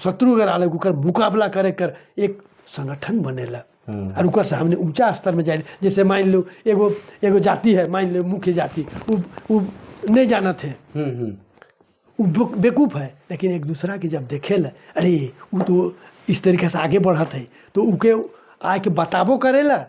शत्रु अगर आले ओकर मुकाबला करे कर एक संगठन बनेला और ओकर से हमने ऊंचा स्तर में जाए। जैसे मान लो एगो एगो जाति है, मान लो मुख्य जाति, वो नहीं जानत है, वो बेवकूफ़ है, लेकिन एक दूसरा के जब देखे ला, अरे वो तो इस तरीके से आगे बढ़त है, तो उके आके बताबो करेला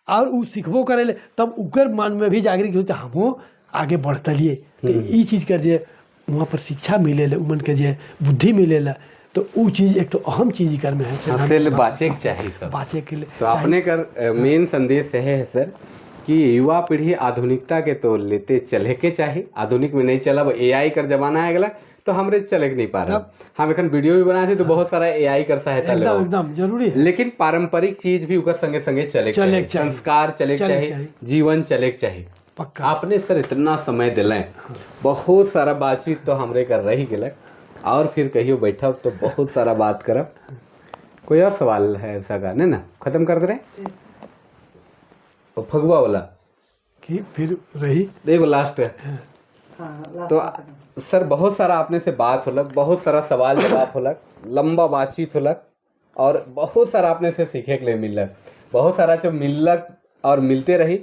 और वो सीखबो करेला, तब उकर मन में भी जागृत होते हमो आगे बढ़तलिए। तो ई चीज़ कर जे वहाँ पर शिक्षा मिले, उमन के जे बुद्धि मिलेला, तो वो चीज़ एक तो अहम चीज़ कर में है, से बाँचे के चाहिए, सब बाँचे के लिए। तो अपने कर मेन संदेश है सर कि युवा पीढ़ी आधुनिकता के तो लेते चले के चाहिए, आधुनिक में नहीं चला, वो एआई कर जमाना आ गया तो हमरे चले के नहीं पा रहा। हम एखन वीडियो भी बनाए थे तो बहुत सारा एआई कर सहायता एकदम एकदम जरूरी है, लेकिन पारंपरिक चीज भी उकर संगे संगे चले के चाहिए, संस्कार चले के चाहिए, जीवन चले के चाहिए। पक्का आपने सर इतना समय दिलें, बहुत सारा बातचीत तो हमरे कर रही गलक, और फिर कहियो बैठब तो बहुत सारा बात करब। कोई और सवाल है ऐसा का नहीं ना, खत्म कर दे रहे फगुआ वाला कि फिर रही देखो लास्ट है। हाँ, तो सर बहुत सारा आपने से बात होलक, बहुत सारा सवाल जवाब होलक, लंबा बातचीत होलक और बहुत सारा आपने से सीखे के लिए मिलक, बहुत सारा जो मिलक और मिलते रही।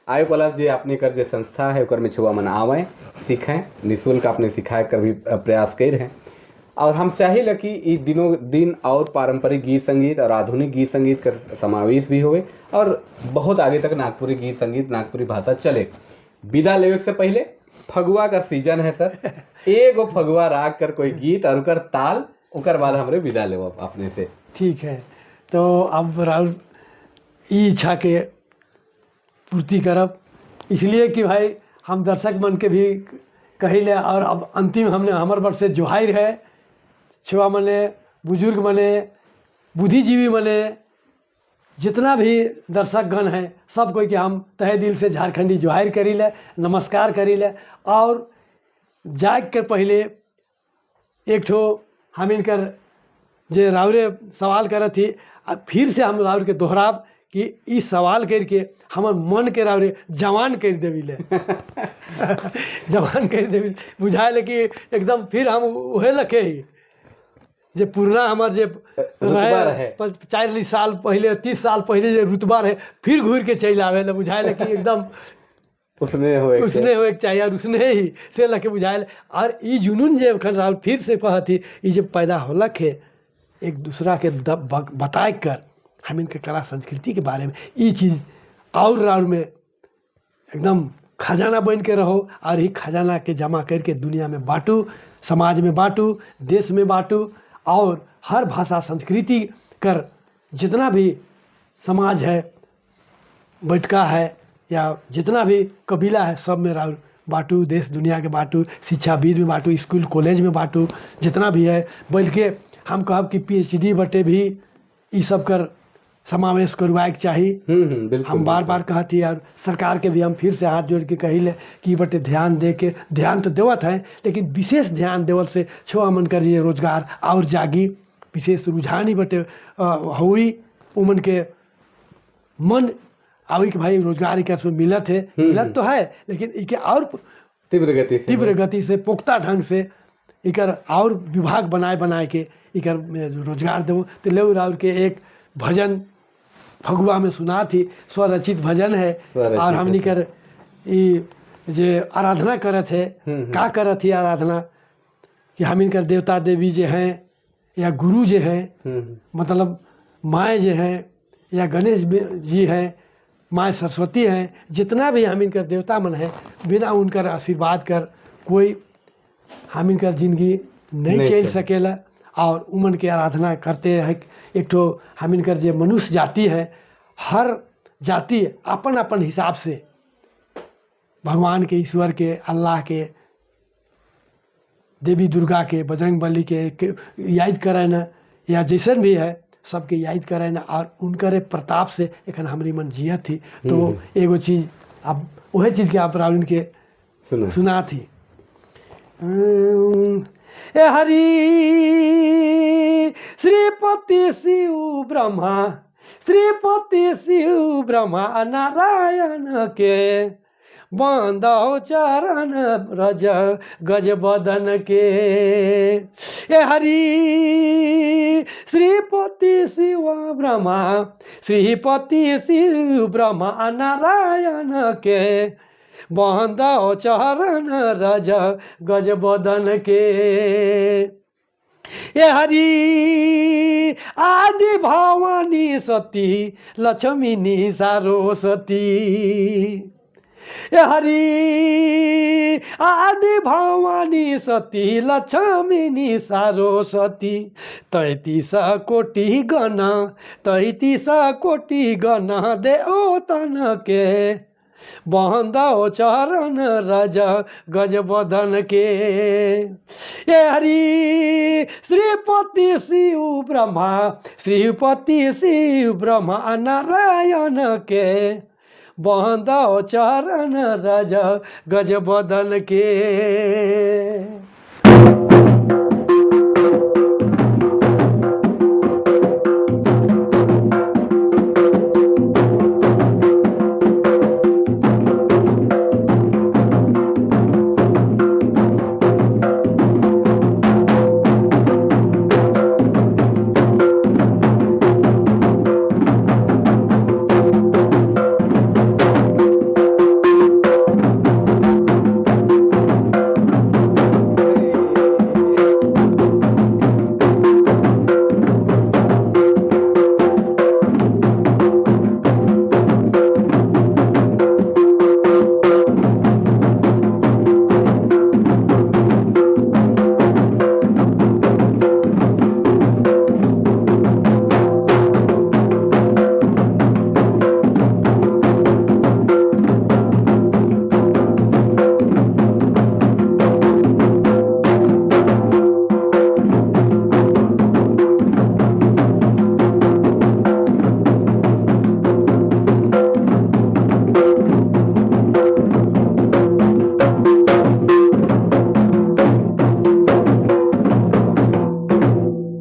आय वाला जे आपने कर जे संस्था है ओकर में छुआ मन आवें सीखें, निःशुल्क आपने सिखाए कर भी प्रयास कर हैं। और हम चाहिए कि ई दिनों दिन और पारंपरिक गीत संगीत और आधुनिक गीत संगीत कर समावेश भी होवे और बहुत आगे तक नागपुरी गीत संगीत, नागपुरी भाषा चले। विदा लेवे से पहले फगुआ का सीजन है सर, एगो फगुआ राग कर कोई गीत और उकर ताल, उकर बाद हमरे विदा लेव अपने से। ठीक है, तो अब राहुल ई इच्छा के पूर्ति करब, इसलिए कि भाई हम दर्शक मन के भी कहिले और अब अंतिम हमने हमार बट से जोहार है, छुआ मने, बुजुर्ग मने, बुद्धिजीवी मने, जितना भी दर्शकगण हैं सब कोई के हम तहे दिल से झारखंडी जोहार करी ले, नमस्कार करी ले। और जाग कर पहले एक ठो हम इनकर जे राउरे सवाल करत थी, अब फिर से हम राउर के दोहराब कि ई सवाल करके हमर मन के राउरे जवान कर देवी ले जवान कर देवी, बुझाए ले कि एकदम फिर हम उहे लखे ही जे पुरना हमार जे रहे 40 साल पहले 30 साल पहले जे रुतबा रहे, फिर घूर के चल आवे ले, बुझाए ले कि एकदम उसने होए उसने होए चाहिए और उसने ही से लखे बुझाए। और ई जुनून जे अखन राहुल फिर से कहती ई जे पैदा होलक है एक दूसरा के बताए कर हम इनके कला संस्कृति के बारे में ई चीज़ और राउर में एकदम खजाना बन के रहो और ही खजाना के जमा करके दुनिया में बांटू, समाज में बांटू, देश में बांटू और हर भाषा संस्कृति कर जितना भी समाज है, बैठका है या जितना भी कबीला है, सब में राउर बांटू, देश दुनिया के बांटू, शिक्षाविद में बांटू, स्कूल कॉलेज में बांटू, जितना भी है। बल्कि हम कहब कि PhD बटे भी ई सब कर समावेश करवाए के चाहिए। हम बार बार कहती और सरकार के भी हम फिर से हाथ जोड़ के कही ले कि बटे ध्यान दे के, ध्यान तो देवत है लेकिन विशेष ध्यान देवल से छुआ मन कर ये रोजगार और जागी, विशेष रुझान ही बटे हुई, उमन के मन आई कि भाई रोजगार के इसमें मिलत है, मिलत तो है लेकिन इके और तीव्र गति से पुख्ता ढंग से इकर और विभाग बनाए बनाए के इकर रोजगार देवो। तो ले राउर के एक भजन फगुआ में सुना थी, स्वरचित भजन है और हमनी कर ई जे आराधना करत है, का करत ही आराधना कि हम इनकर देवता देवी जे हैं या गुरु जे हैं, मतलब माए जे हैं या गणेश जी हैं, माँ सरस्वती हैं, जितना भी हम इनकर देवता मन है, बिना उनकर आशीर्वाद कर कोई हम इनकर जिंदगी नहीं चल सकेला। और उमन के आराधना करते हैं। एक तो हम इनकर जे मनुष्य जाति है, हर जाति अपन अपन हिसाब से भगवान के, ईश्वर के, अल्लाह के, देवी दुर्गा के, बजरंग बली के याद करे न, या जैसन भी है सबके याद करे न, और उनकर प्रताप से एखन हमरी मन जियत थी। तो एगो चीज़ अब वही चीज़ के आप रावण के सुना थी। ए हरि श्रीपति शिव ब्रह्मा, श्रीपति शिव ब्रह्मा नारायण के, बंदो चरण रज गज बदन के। ए हरि श्रीपति शिव ब्रह्मा, श्रीपति शिव ब्रह्मा नारायण के, बंदो चरण रज गज बदन के। ए हरि आदि भवानी सती लक्ष्मी सारोसती, ए हरि आदि भवानी सती लक्ष्मी सारोसती, 33 कोटि गण, 33 कोटि गण देवतन के, बंदो चरण रज गज बदन के। ए हरि श्रीपति शिव ब्रह्मा, श्रीपति शिव ब्रह्मा नारायण के, बंदो चरण रज गज बदन के।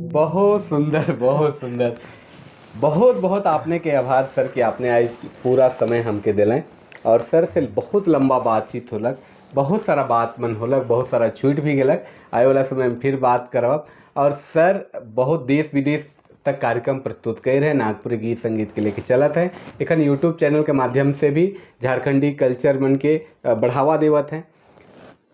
बहुत सुंदर, बहुत सुंदर, बहुत बहुत आपने के आभार सर कि आपने आज पूरा समय हमके दिलें और सर से बहुत लंबा बातचीत होलक, बहुत सारा बात मन होलक, बहुत सारा छूट भी गेलक। आए वाला समय में फिर बात करब। और सर बहुत देश विदेश तक कार्यक्रम प्रस्तुत कर रहे हैं, नागपुरी गीत संगीत के लेके चलत है। एखन यूट्यूब चैनल के माध्यम से भी झारखंडी कल्चर मन के बढ़ावा देवत हैं।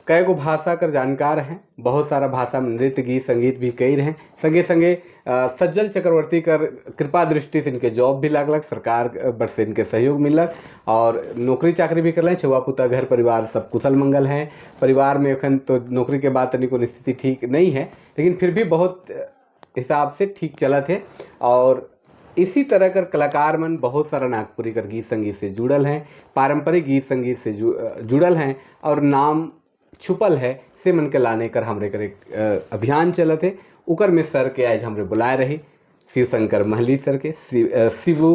कई गो भाषा कर जानकार हैं, बहुत सारा भाषा में नृत्य गीत संगीत भी कई रहे हैं। संगे संगे सज्जल चक्रवर्ती कर कृपा दृष्टि से इनके जॉब भी लागलक, सरकार बर से इनके सहयोग मिलक और नौकरी चाकरी भी कर छुआ पुता घर परिवार सब कुशल मंगल हैं। परिवार में अखन तो नौकरी के बाद तनिक स्थिति ठीक नहीं है, लेकिन फिर भी बहुत हिसाब से ठीक चलत है। और इसी तरह कर कलाकार मन बहुत सारा नागपुरी कर गीत संगीत से जुड़ल हैं, पारंपरिक गीत संगीत से जुड़ल हैं और नाम छुपल है से मन के लाने कर हमरे कर एक अभियान चलत है। उकर में सर के आज हमरे बुलाए रही शिव शंकर महली सर के, शिवू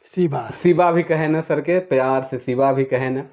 शिवा शिवा भी कहे ना सर के, प्यार से शिवा भी कहे ना।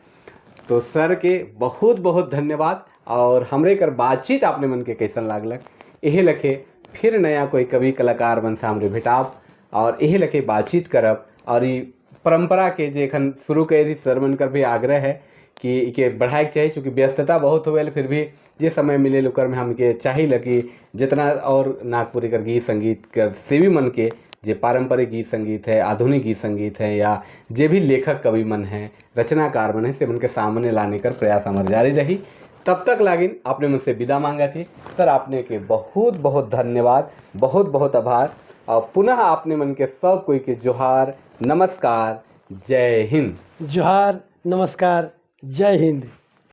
तो सर के बहुत बहुत धन्यवाद। और हमरे कर बातचीत आपने मन के कैसन लागलक यही लखे फिर नया कोई कवि कलाकार मन से हमरे भेटाब और यही लखे बातचीत करब। और ये परंपरा के जे एखन शुरू कर सर मन कर भी आग्रह है कि इके बढ़ाए के चाही, चूँकि व्यस्तता बहुत हो गई, फिर भी जे समय मिले ओकर में हमके चाहिए कि जितना और नागपुरी कर गीत संगीत कर सेवी मन के जे पारंपरिक गीत संगीत है, आधुनिक गीत संगीत है, या जे भी लेखक कवि मन है, रचनाकार मन है, से मन के सामने लाने कर प्रयास हमारे जारी रही। तब तक लागिन आपने मुझसे विदा मांगा थी। सर आपने के बहुत बहुत धन्यवाद, बहुत बहुत आभार। और पुनः आपने मन के सब कोई के जोहार, नमस्कार, जय हिंद। जोहार, नमस्कार, जय हिंद।